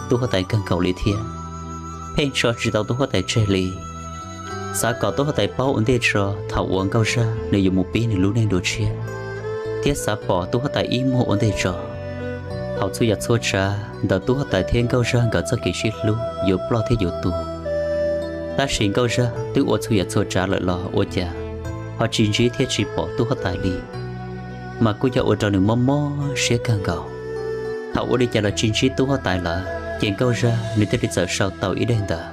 tub huab tais kawg nkaus li thiab. Pheej tso tsis tau tub huab tais tseg li, xav kom tub huab tais paub ua ntej tso thaum uas Nkauj Zaj nws yuav mus pib nws lub neej dua tshiab, thiab xav pom tub huab tais ib muag ua ntej tso. Thaum txhua yam txhua tsav ntawm tub huab tais thiab Nkauj Zaj nkawd txoj kev sib hlub yuav ploj thiab yuav tuag, tab sis Nkauj Zaj twb ua txhua yam txhua tsav lawm los ua cas ho tsis ntsib thiab tsis pom tub huab tais li, mas kuj yog ua rau nws mob mob siab kawg nkaus. Thaum ua li cas los tsis ntsib tub huab tais lawm ces Nkauj Zaj nws thiaj li txawm sau tau ib daim ntawv.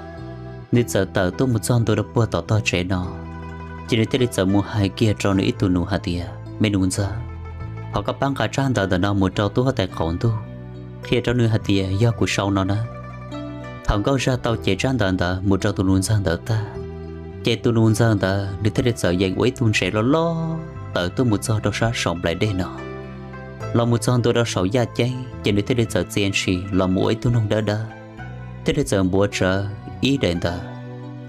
Nws txawm tawm tuaj mus txog ntua rau puag tom tog tsev no, ces nws thiaj li txawm mus hais kiag rau nws ib tug nus hais tias, Me nus ntxawg, thov koj pab nqa tsab ntawv ntawm no mus rau tub huab tais qaum ntuj, qhia rau nws hais tias yog kuv sau no na. Thaum Nkauj Zaj tau cev tsab ntawv ntawd mus rau tus nus ntxawg ntawd tag, ces tus nus ntxawg ntawd nws thiaj li txawm yeem ua ib tug ntsev loj loj tawm tuaj mus txog rau sab saum nplaim dej no. Los mus txog ntua rau saum yaj ceeb ces nws thiaj li txawm txia ntshis los mus ua ib tug noog dawb dawb, thiaj li txawm npuav tsawv ib daim ntawv,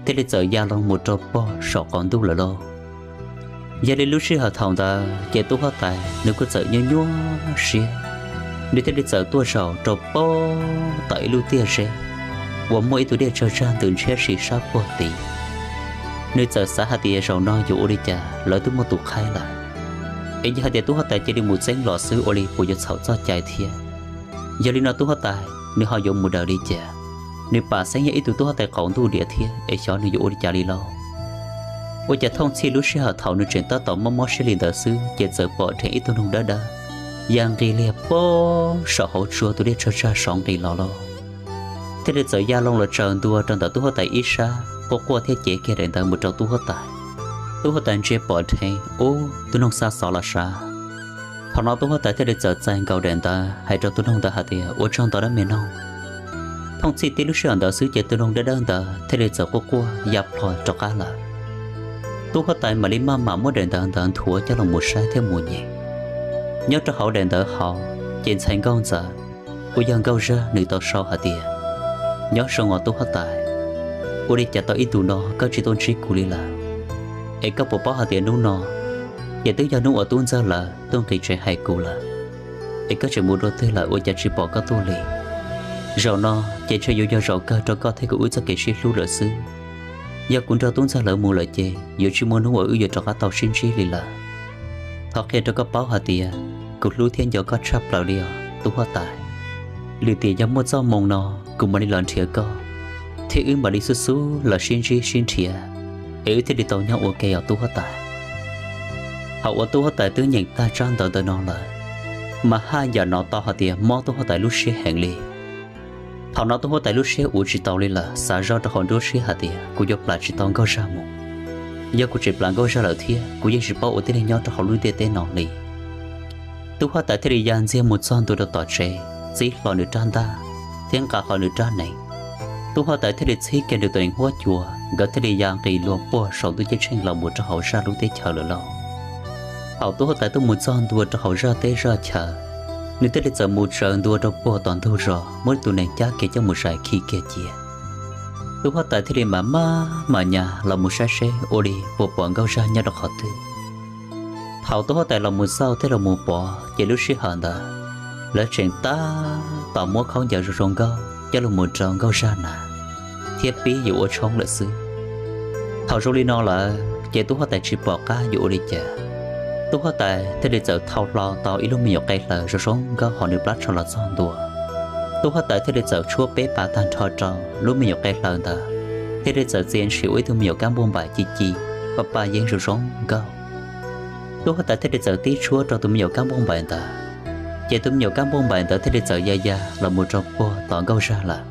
thiaj li txawm ya loo mus rau pog saum qaum ntuj lawm lauj. Yog li lub sij hawm thaum ntawd ces tub huab tais nws kuj txawm nyuaj nyuaj siab, nws thiaj li txawm tuaj zaum rau pog tom ib lub tiaj zeb uas muaj ib tug dej tsawg tsag ntws ntshiab si sab puag tid. Nws txawm xav hais tias zaum no yuav ua li cas lawv twb muaj tus qhaib lawm, es yog hais tias tub huab tais cia li mus txeeb los xwb ua li puas yuav txhaum txoj cai thiab. Yog li no tub huab tais nws ho yuav mus daws li cas? Nws pam xeeb yog ib tug tub huab tais qaum ntuj diam thiab es xyov nws yuav ua li cas li lauj. Ua cas thooj txhij lub sij hawm thaum nws tseem tab tom mob mob siab li ntawd xwb ces txawm pom dheev ib tug noog dawb dawb ya nqis liag pog saum hauv tsua tus dej tsawg tsag saud nqis los lauj. Thiaj li txawm ya loo los tsaws ntua rau ntawm tub huab tais ib sab quaj quaj thiab cev kiag daim ntawv mus rau tub huab tais. Tub huab tais ntsia pom dheev ub tus noog xa xov los sav. Thaum no tub huab tais thiaj li txawm txais nkaus daim ntawv hais rau tus noog ntawd hais tias, Ua tsaug ntau dab me noog. Thooj txhij tib lub sij hawm ntawd xwb ces tus noog dawb dawb ntawd thiaj li txawm quaj quaj ya plho rov qab lawm. Tub huab tais mam li maj mam muab daim ntawv ntawd nthuav coj los mus saib thiab mus nyem. Nyob rau hauv daim ntawv hauv ces ntxhais nkauj ntxawm uas yog Nkauj Zaj nws tau sau hais tias, Nyob zoo os tub huab tais, ua li cas tau ib ntus no koj tsis tuaj ntsib kuv li lawm? Es koj puas paub hais tias hnub no ces twb yog hnub uas tub ntxawg lawv tuaj nqis tsev hais kuv lawm, es koj tseem mus dua twg lawm ua cas tsis pom koj tuaj li? Zaum no ces ntshe yuav yog zaum kawg rau koj thiab kuv wb txoj kev sib hlub lawm xwb. Yog kuv nrog tub ntxawg lawv mus lawm ces yuav tsis muaj hnub uas wb yuav rov qab tau sib ntsib li lawm. Thov qhia rau koj paub hais tias kuv hlub thiab nco koj tshaj plaws li os tub huab tais. Lwm tiam yog muaj txoj hmoo no kuv mam li los nrhiav koj, thiab wb mam li xub xub los sib ntsib sib nrhiav, es wb thiaj li tau nyob ua ke os tub huab tais. Thaum uas tub huab tais twb nyeem tag tsab ntawv ntawm no lawm, mas haj yam hnov tau hais tias mob tub huab tais lub siab heev li. Thaum no tub huab tais lub siab ua tsis tau li lawm, xav zoj rau hauv nruab siab hais tias, Kuv yuav plam tsis tau Nkauj Zaj mus. Yog kuv tseem plam Nkauj Zaj lawm thiab kuv yeej tsis paub ua tib neeg nyob rau hauv lub ntiaj teb no li. Tub huab tais thiaj li ya ntxiag mus txog ntua rau tom tsev, txib hlo nws rab ntaj thiab nqa hlo nws rab hneev. Tub huab tais thiaj li txhib kiag nws tus hneev huab cua, nkawd thiaj li ya nqis luag puag saum ntuj ceeb tsheej los mus rau hauv Zaj lub teb chaws lawm lauj. Thaum tub huab tais tuaj mus txog ntua rau hauv Zaj teb Zaj chaw, nws thiaj li txawm mus tsaws ntua rau puag tom ntug zos, muab tus nees cab kiag coj mus zais khi kiag cia. Tub huab tais thiaj li mam maj mam nyas los mus saib seb ua li puas pom Nkauj Zaj nyob rau qhov twg. Thaum tub huab tais los mus xauj thiab los mus pom ces lub sij hawm ntawd lawv tseem tab tom muab khaub ncaws zoo zoo nkauj coj los mus rau Nkauj Zaj hnav thiab pib yuav ua tshoob lawm xwb. Thaum zoo li no lawm ces tub huab tais tsis pom qab yuav ua li cas. Tub huab tais thiaj li txawm thau hlo tau ib lub me nyuam qe hlaws zoo zoo nkauj hauv nws plab tsho los txog ntua. Tub huab tais thiaj li txawm tshuab peb pas tag nrho rau lub me nyuam qe hlaws ntawd, thiaj li txawm txia ntshis ua ib tug me nyuam kab npauj npaim ci ci, paj paj yeeb zoo zoo nkauj. Tub huab tais thiaj li txawm tib tshuab rau tus me nyuam kab npauj npaim ntawd, ces tus me nyuam kab npauj npaim ntawd thiaj li txawm ya ya los mus rau puag tom Nkauj Zaj lawm.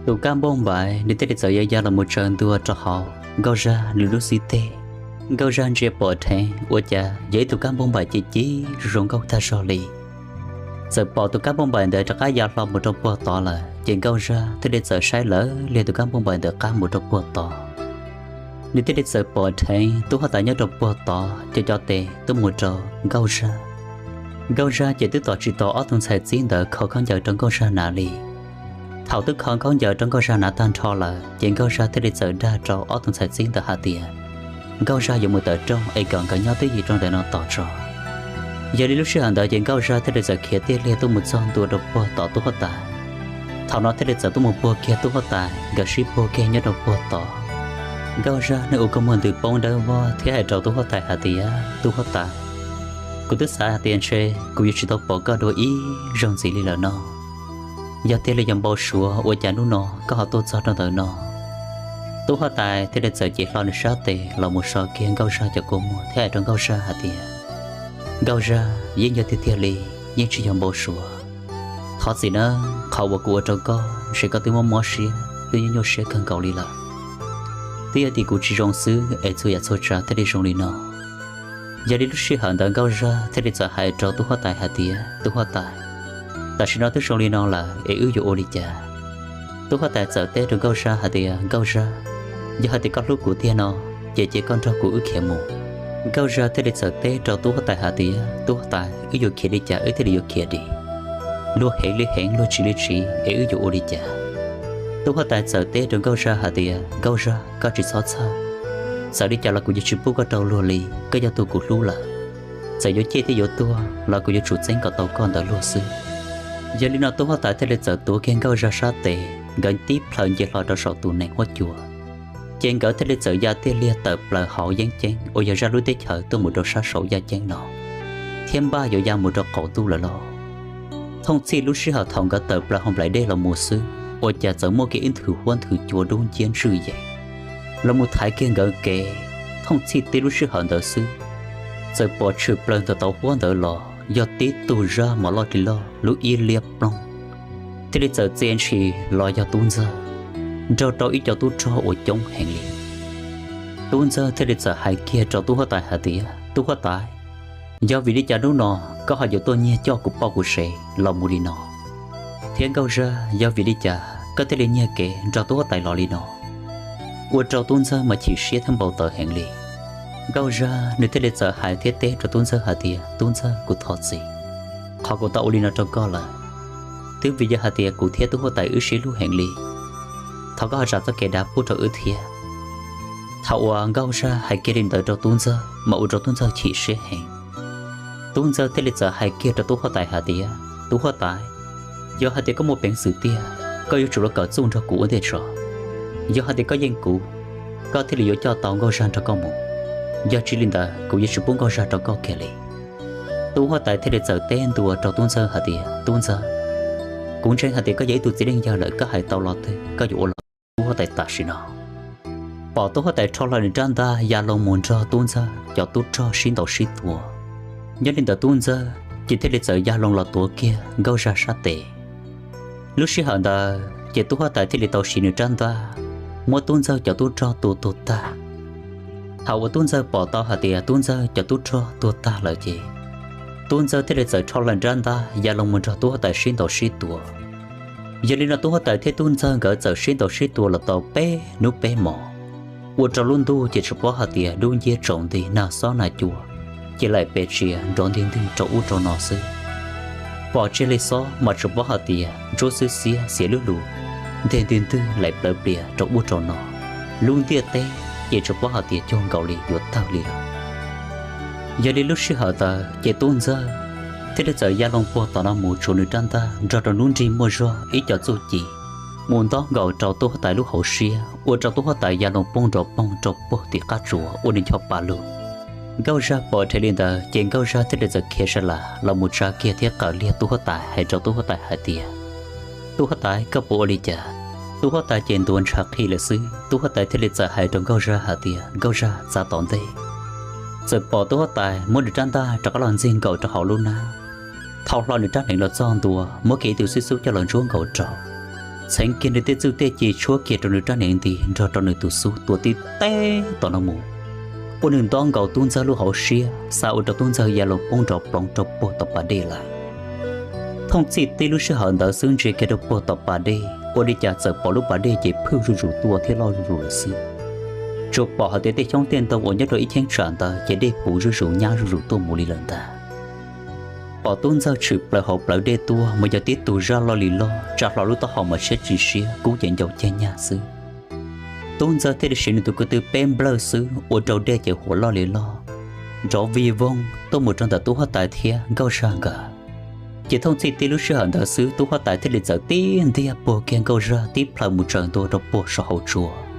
Tus kab npauj npaim nws thiaj li txawm ya ya los mus tsaws ntua rau hauv Nkauj Zaj nws lub xib teg. Nkauj Zaj ntsia pom dheev ua cas yog ib tug kab npauj npaim ci ci zoo zoo nkauj tag zog li. Txawm pom tus kab npauj npaim ntawd rov qab ya hlo mus rau puag tod lawm ces Nkauj Zaj thiaj li txawm saib lawv liag tus kab npauj npaim ntawd qab mus rau puag tod. Nws thiaj li txawm pom dheev tub huab tais nyob rau puag tod co co tes tuaj mus rau Nkauj Zaj. Nkauj Zaj ces twb tos tsis tau ob tug ntxhais txib ntawd kho khaub ncaws rau Nkauj Zaj hnav li. Thaum twb kho khaub ncaws rau Nkauj Zaj hnav tag nrho lawm ces Nkauj Zaj thiaj li txawm dag rau ob tug ntxhais txib ntawd hais tias Nkauj Zaj yuav mus tawm rooj es kom nkawd nyob twj ywm rau ntawm no tos tso. Yog li lub sij hawm ntawd ces Nkauj Zaj thiaj li txawm khiav tiaj liag tuaj mus txog ntua rau puag tom tub huab tais. Thaum no thiaj li txawm tuaj mus puag kiag tub huab tais, nkawd sib puag kiag nyob rau puag tod. Nkauj Zaj nws ua kua muag ntws poob dawb vog thiab hais rau tub huab tais hais tias, Tub huab tais, kuv twb xav hais tias ntshe kuv yuav tsis tau pom koj dua ib zaug ntxiv li lawm no. Yog tiag li yog npau suav ua cas hnub no koj ho tuaj txog rau ntawm no? Tub huab tais thiaj li txawm cev hlo nws sab tes los mus so kiag Nkauj Zaj cov kua muag thiab hais rau Nkauj Zaj hais tias, Nkauj Zaj, yeej yog tiag tiag li, yeej tsis yog npau suav. Thov txim nawb, qhov uas kuv ua rau koj ntshe koj twb mob mob siab, twb nyuaj nyuaj siab kawg nkaus li lawm. Twb yog tias kuv tsis zoo xwb es txhua yam txhua tsav thiaj li zoo li no. Yog li lub sij hawm ntawd Nkauj Zaj thiaj li txawm hais rau tub huab tais hais tias, Tub huab tais, tam sim no twb zoo li no lawm es wb yuav ua li cas? Tub huab tais txawm teb rau Nkauj Zaj hais tias, Nkauj Zaj, yog hais tias koj hlub kuv tiag no, ces cia koj nrog kuv wb khiav mus. Nkauj Zaj thiaj li txawm teb rau tub huab tais hais tias, Tub huab tais, wb yuav khiav li cas wb thiaj li yuav khiav dim? Luag heev li heev, luag tsiv li tsiv es wb yuav ua li cas? Tub huab tais txawm teb rau Nkauj Zaj hais tias, Nkauj Zaj, koj tsis txhob txhawj. Txawm li cas los kuv yuav tsis pub koj rau luag li, koj yog tus kuv hlub lawm. Txawm yuav ciaj thiab yuav tuag los kuv yuav tsum txeeb kom tau koj ntawm luag xwb. Yog li no tub huab tais thiaj li txawm tuav kiag Nkauj Zaj sab tes, nkawd tib plhaw nce hlo rau saum tus nees huab cua. Ces nkawd thiaj li txawm ya tiaj liag tawm plaws hauv yeeb ceeb uas yog zaj lub teb chaws tuaj mus rau sab saum yaj ceeb no, thiab npaj yuav ya mus rau qaum ntuj lawm lauj. Thooj txhij lub sij hawm thaum nkawd tawm plaws hauv nplaim dej los mus xwb, ua cas txawm muaj kiag ib nthwv huab nthwv cua dub nciab ntswj yees los mus thaiv kiag nkawd kev. Thooj txhij tib lub sij hawm ntawd xwb, txawm pom tshwm plaws ntawm tauv huab ntawd los yog tib tug zaj mos loj li loj lub iab liab ploog, thiaj li txawm txia ntshis los yog Tub Ntxawg nrog rau ib co tub rog uas coob heev li. Tub Ntxawg thiaj li txawm hais kiag rau tub huab tais hais tias, Tub huab tais, yog vim li cas hnub no koj ho yuav tuaj nyiag coj kuv poj kuv sev los mus li no? Thiab Nkauj Zaj, yog vim li cas koj thiaj li nyiag kev nrog tub huab tais los li no? Ua rau Tub Ntxawg mas chim siab thiab npau taws heev li. Nkauj Zaj nws thiaj li txawm hais thiab teb rau Tub Ntxawg hais tias, Tub Ntxawg, kuv thov txim, qhov kuv tau ua li no rau koj lawm, twb vim yog hais tias kuv thiab tub huab tais wb sib hlub heev li. Thov koj ho zam txoj kev dav pub rau wb thiab. Thaum uas Nkauj Zaj hais kiag li ntawd rau Tub Ntxawg mas ua rau Tub Ntxawg chim siab heev. Tub Ntxawg thiaj li txawm hais kiag rau tub huab tais hais tias, Tub huab tais, yog hais tias koj muaj peev xwm tiag, koj yuav tsum los kawm txuj nrog kuv ua ntej tso. Yog hais tias koj yeej kuv, koj thiaj li yuav coj tau Nkauj Zaj nrog koj mus. Yog tsis li ntawd kuv yuav tsis pub Nkauj Zaj rau koj kiag li. Tub huab tais thiaj li txawm teb ntua rau Tub Ntxawg hais tias, Tub Ntxawg, kuv ntseeg hais tias koj yog ib tug txiv neej yawg lawm, koj hais tau lo twg koj yuav ua los. Tub huab tais tam sim no pom tub huab tais rho hlo nws rab ntaj ya loo mus nrog Tub Ntxawg cov tub rog sib ntaus sib tua. Nyob li ntawd Tub Ntxawg ces thiaj li txawm ya loo los tuav kiag Nkauj Zaj sab tes. Lub sij hawm ntawd ces tub huab tais thiaj li tau siv nws rab ntaj muab Tub Ntxawg cov tub rog tua tuag tag. Thaum uas Tub Ntxawg pom tau hais tias Tub Ntxawg cov tub rog tuag tag lawm ces Tub Ntxawg thiaj li txawm rho hlo rab ntaj ya loo mus nrog tub huab tais sib ntaus sib tua. Yog li no tub huab tais thiab Tub Ntxawg nkawd txawm sib ntaus sib tua los tau peb hnub peb hmos, ua rau lub ntuj ces tsuas paub hais tias dub nciab tsaus nti, nag xob nag cua ces laim pes tsia nrov nti ntwg rau ub rau no xwb. Pom tseg li xob mas tsuas paub hais tias ntsuab xwb xiab xiav lub lus nteg nti ntwg laim plawv plias rau ub rau no. Lub ntiaj teb ces tsuas paub hais tias cuag nkaus li yuav tawg li lawm. Yog li lub sij hawm ntawd ces Tub Ntxawg thiaj li txawm ya loo puag tom no mus tshuav nws rab ntaj nrog rau lub nrig muaj zog ib co txuj ci mus ntaus nkaus rau tub huab tais lub hauv siab, ua rau tub huab tais ya loo poob nrov poog rau puag tim qab tsuas ua nws ncho pa lug. Nkauj Zaj pom dheev li ntawd ces Nkauj Zaj thiaj li txawm khiav sa las los mus tsa kiag thiab qawm liag tub huab tais hais rau tub huab tais hais tias, Tub huab tais, koj puas ua li cas? Tub huab tais ces ntuav ntshav qhi lawm xwb. Tub huab tais thiaj li txawm hais rau Nkauj Zaj hais tias, Nkauj Zaj, txav tom ntej txawm pom tub huab tais muab nws rab ntaj rov qab los ntxig nkaus rau hauv lub hnab, thau hlo nws rab hneev los txog ntua, muab kiag ib tug xib xub coj los ntsuab nkaus rau, txheev kiag nws tej txuj tej ci tshuab kiag rau nws rab hneev nti nrog rau nws tus xub tua tib teb tom no mus, ua nws ntaus nkaus Tub Ntxawg lub hauv siab, xa ua rau Tub Ntxawg ya loo poob nrov ploov rau puag tom pas dej lawm. Thooj txhij tib lub sij hawm ntawd xwb ntsia kiag rau puag tom pas dej ua li cas txawm pom lub pas dej ces phwj zuj zus tuaj thiab loj zuj zus lawm xwb. Tsuas pom hais tias tej xyoob tej ntoo uas nyob rau ib cheeb tsam ntawd ces dej puv zuj zus nyab zuj zus tuaj mus li lawm ntag. Pom Tub Ntxawg tshwm plaws hauv plawv dej tuaj mas yog tib tug zaj loj li loj, tsa hlo lub taub hau mas siab tsis siab, kub ces ncau ceg nyag xwb. Tub Ntxawg thiaj li siv nws tus ko tw peb nplawj xwb ua rau dej ces huam loj li loj, nrov vij voog tuaj mus rau ntawm tub huab tais thiab Nkauj Zaj nkawd. Ces thooj txhij tib lub sij hawm ntawd xwb tub huab tais thiaj li txawm tib ntiag puag kiag nkauj zaj tib plhaw mus tsaws ntua rau puag saum hauv tsua.